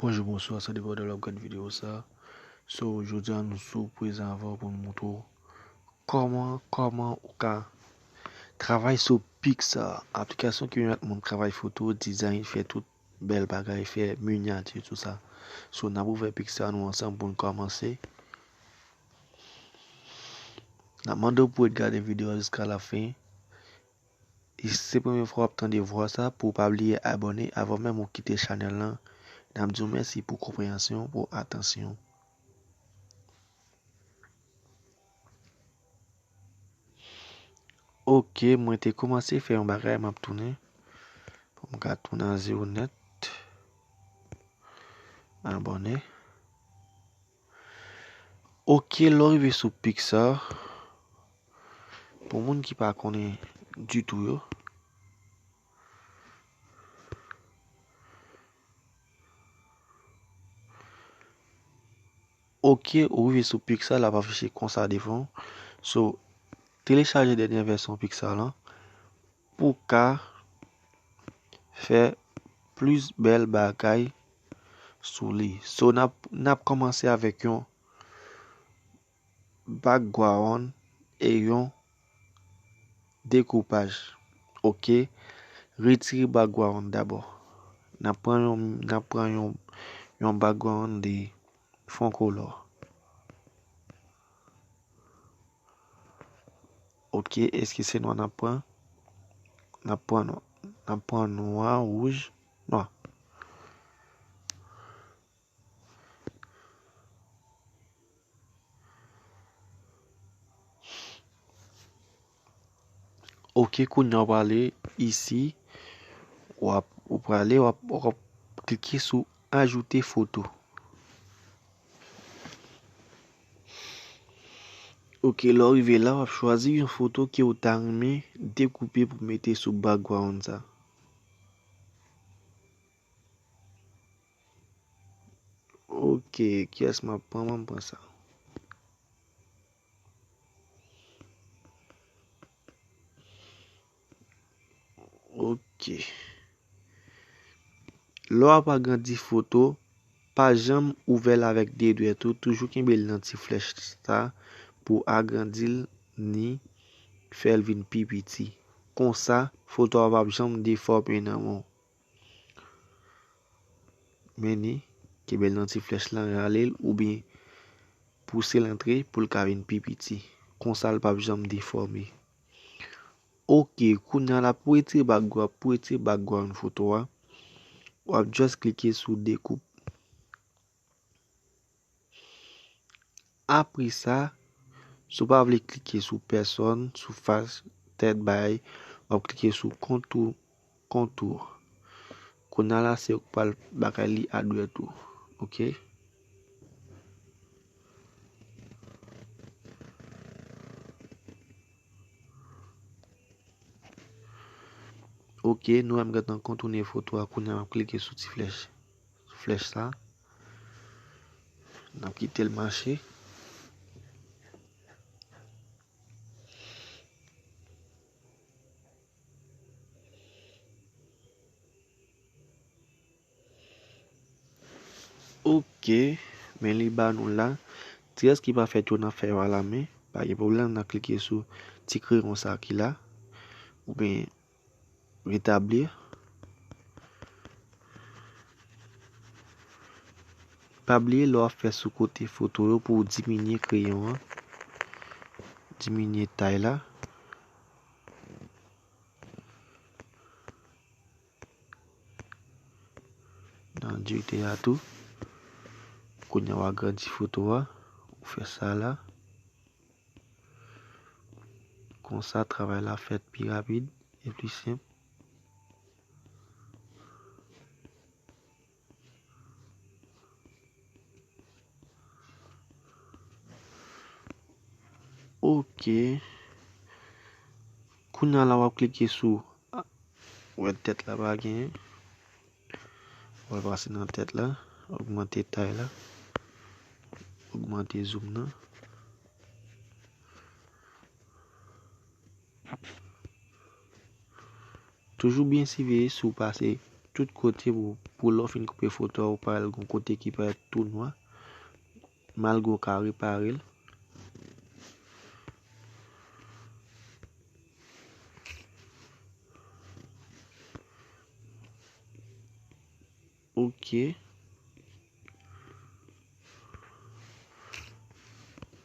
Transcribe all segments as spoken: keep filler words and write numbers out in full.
Bonjou, bonswa, sa depann de lè w ap gade videyo sa. So, jodi a nou sou prezan avè w pou n montre w kòman, kòman ou ka travay sou Pixar, aplikasyon ki pèmèt moun travay foto, dizayn, fè tout bèl bagay, fè minyati, tout sa. So, n ap ouvè Pixar nou ansanm pou n kòmanse. N ap mande w pou w ret gade videyo a jiska lafen. E si se premye fwa w ap tande vwa sa, pou w pa bliye abòne avan menm ou kite chanèl lan, n ap di w mèsi pou konpreyansyon, pou atansyon. Ok, mwen te kòmanse fè yon bagay, m ap tounen. Pou m ka tounen a zewo nèt. Abòne. Ok, lè w rive sou Pixar, pou moun ki pa konnen ditou yo, ok, ou rive sou Pixar, l ap afiche konsa devan w. So, telechaje dènye vèsyon Pixar lan pou w ka fè plis bèl bagay sou li. So, n ap, n ap kòmanse avèk yon background e yon dekoupaj. Ok, retire background dabò. N ap pran yon, n ap pran yon, yon background de fon kolò. Ok, èske se nwa n ap pran? N ap pran nwa. N ap pran nwa, wouj, nwa. Ok, kounye a w prale isi, w ap, ou prale, w ap, w ap klike sou ajoute foto. Ok, lè w rive la, w ap chwazi yon foto ke w ta renmen dekoupe pou mete sou background sa. Ok, kiyès m ap pran? Ban m pran sa. Ok. Lè w ap agrandi foto, pa janm ouvè l avèk de dwèt ou, toujou kenbe l nan ti flèch sa pou agrandi l ni fè l vin pi piti. Konsa, foto a p ap janm defòme nan men w. Men ni, kenbe l nan ti flèch lan, rale l oubyen pouse l antre pou l ka vin pi piti. Konsa, l p ap janm defòme. Ok, kounye a la, pou retire background, pou retire background foto a, w ap just klike sou dekoup. Apre sa, si w pa vle klike sou pèsòn, sou fas, tèt, bagay, w ap klike sou kontou, kontou. Kounye a la, se ou k pral bagay li a dwèt ou. Ok? Ok, nou wè m gentan kontounen foto a, kounye a m ap klike sou ti flèch, sou flèch sa. N ap kite l mache. Ok, men li ba nou la. Ti rès ki pa fèt yo n ap fè yo alamen, pa gen pwoblèm, n ap klike sou ti kreyon sa ki la, oubyen retabli. Pa bliye lè w ap fè sou kote foto yo pou w diminye kreyon an, diminye tay la. Nan diyite a tou. Kounye a w agrandi foto a, ou fè sa la. Konsa, travay la fèt pi rapid e pi senp. Ok. Kounye a la, w ap klike sou, a, w wè tèt la pa genyen. W al pase nan tèt la, ogmante tay la, ogmante zoom nan. Toujou byen siveye si w pase tout kote pou pou lè w fin koupe foto a, ou pa al gon kote ki parèt tou nwa, malgre w ka repare l. Ok.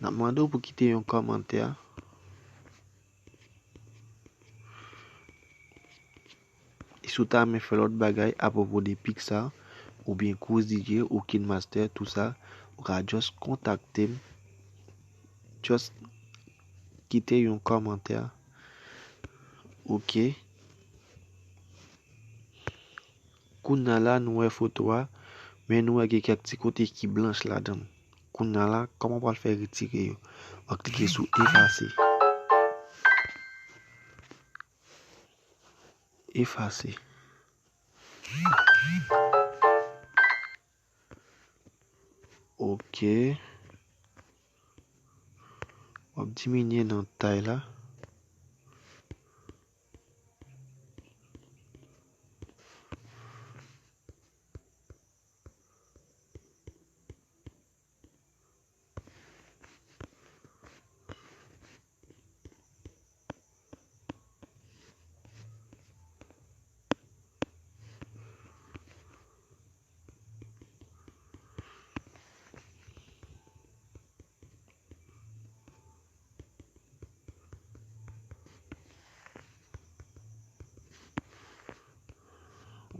N ap mande w pou kite yon kòmantè. E si w ta renmen fè lòt bagay apwopo de Pixar, oubyen Cruise D J, ou KineMaster, tou sa, ou ka just kontakte m. Just kite yon kòmantè. Ok. Kounye a la, nou wè foto a, men nou wè gen kèk ti kote ki blanch ladan l. Kounye a la, kòman w pral fè retire yo? W ap klike sou efase. Efase. Ok. W ap diminye nan tay la.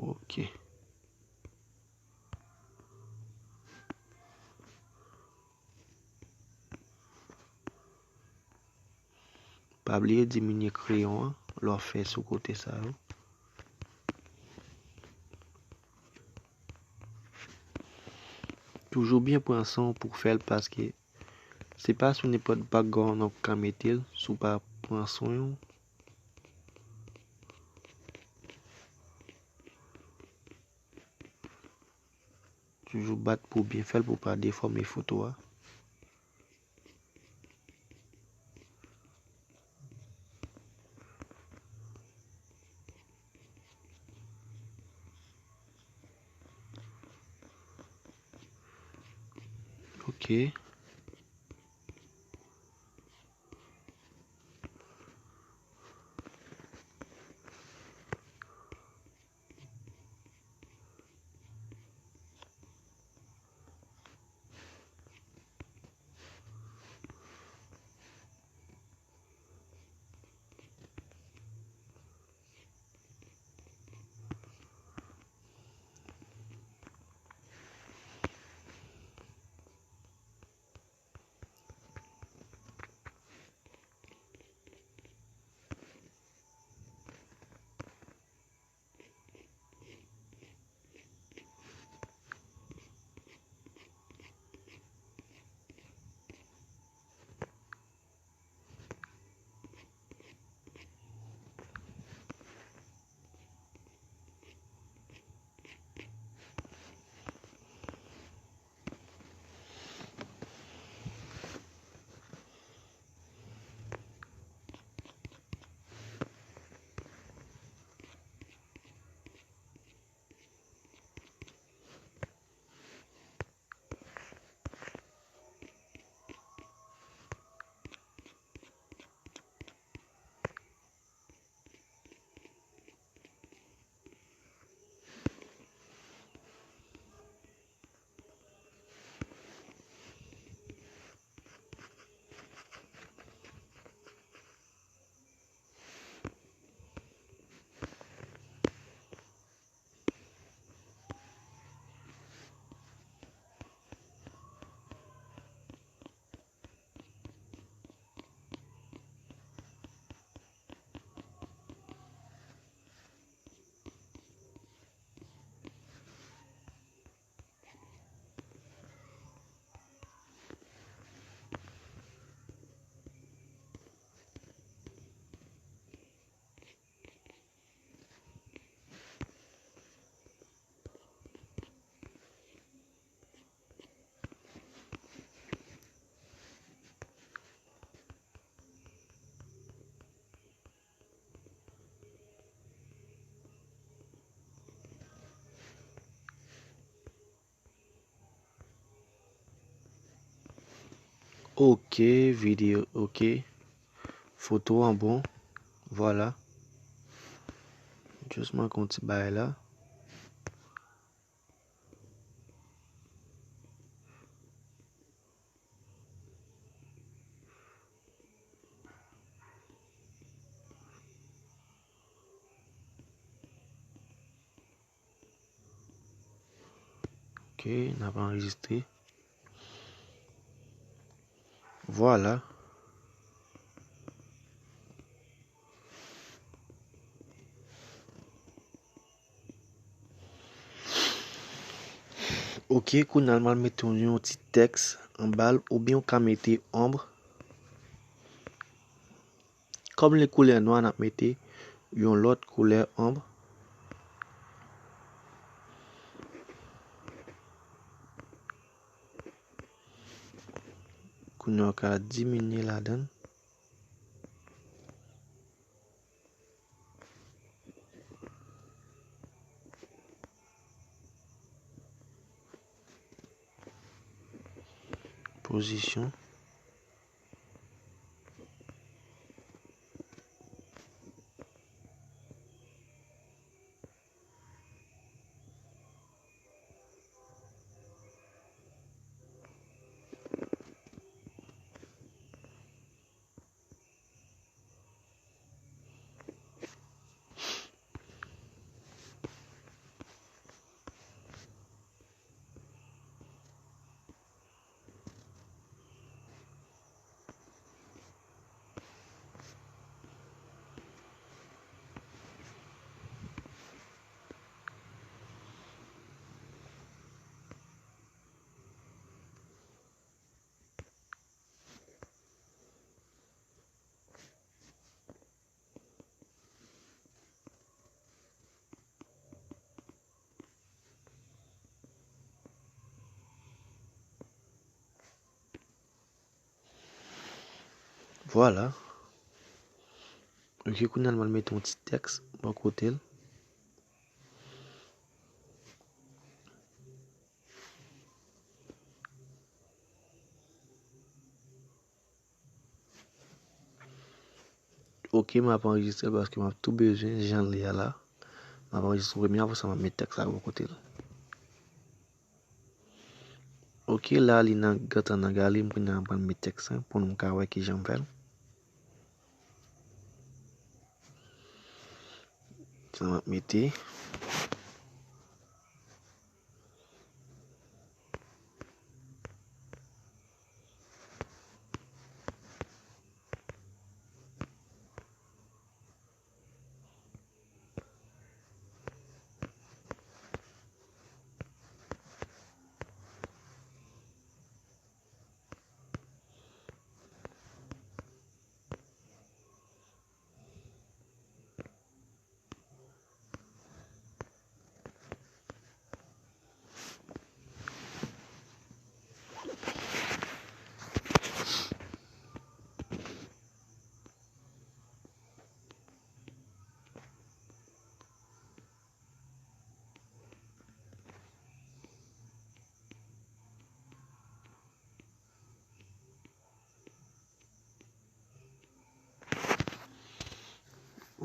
Ok. Pa bliye diminye kreyon an lè w fè sou kote sa yo. Toujou byen pran swen w pou w fè l, paske se pa sou nenpòt background w ka mete l si w pa pran swen w. Toujou bat pou w byen fè l pou w pa defòme foto a. Ok. Ok, videyo, ok. Foto an bon. Vwala. Just manke yon ti bagay la. Ok, n ap anrejistre. Vwala. Ok, kounye a m al mete yon, yon ti tèks anba l, oubyen ou ka mete ombre. Kòm li koulè nwa, n ap mete yon lòt koulè ombre. Kounye a, w ka diminye ladan l. Pozisyon. Vwala. Ok, kounye a m al mete yon ti tèks bò kote l. Ok, m ap anrejistre l paske m ap tou bezwen jan l ye a la. M ap anrejistre premye, apre sa m ap met tèks la bò kote l. Ok, la li nan, gentan nan gale, m kounye a m pral met tèks la pou nou ka wè kijan m fè l. Sa m ap mete.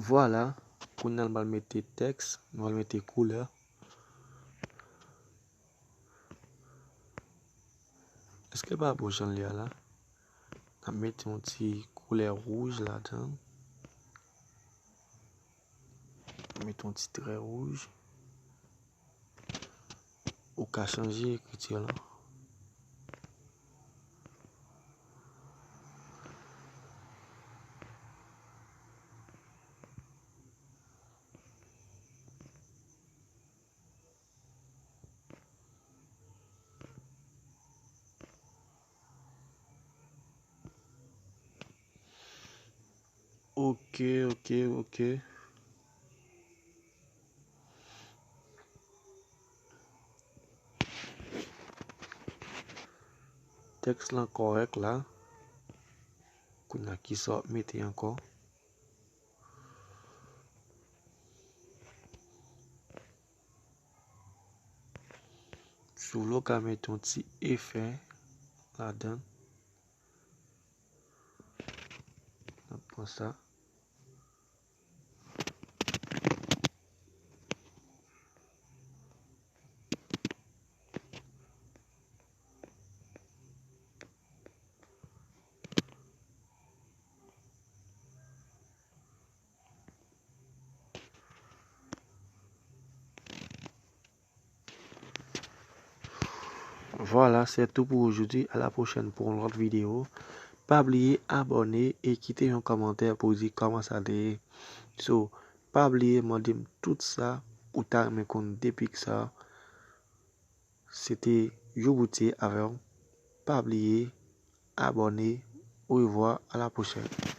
Vwala, kounye a nou pral mete tèks, nou pral mete koulè. Èske l pa bon jan l ye a la? N ap mete yon ti koulè wouj ladan l. Mete yon ti trè wouj. Ou ka chanje ekriti lan. Ok, ok, ok. Tèks lan kòrèk la. Kounye a, kisa w ap mete ankò? Si w vle, w ka mete yon ti efè ladan l. Konsa. Voilà, c'est tout pour aujourd'hui. À la prochaine pour une autre vidéo. Pa bliye abòne e kite yon kòmantè pou di kòman sa te ye. So, pa bliye mande m tout sa ou ta renmen konn de Pixar. Se te Youbouti avè w. Pa bliye abòne. Au revoir, à la prochaine.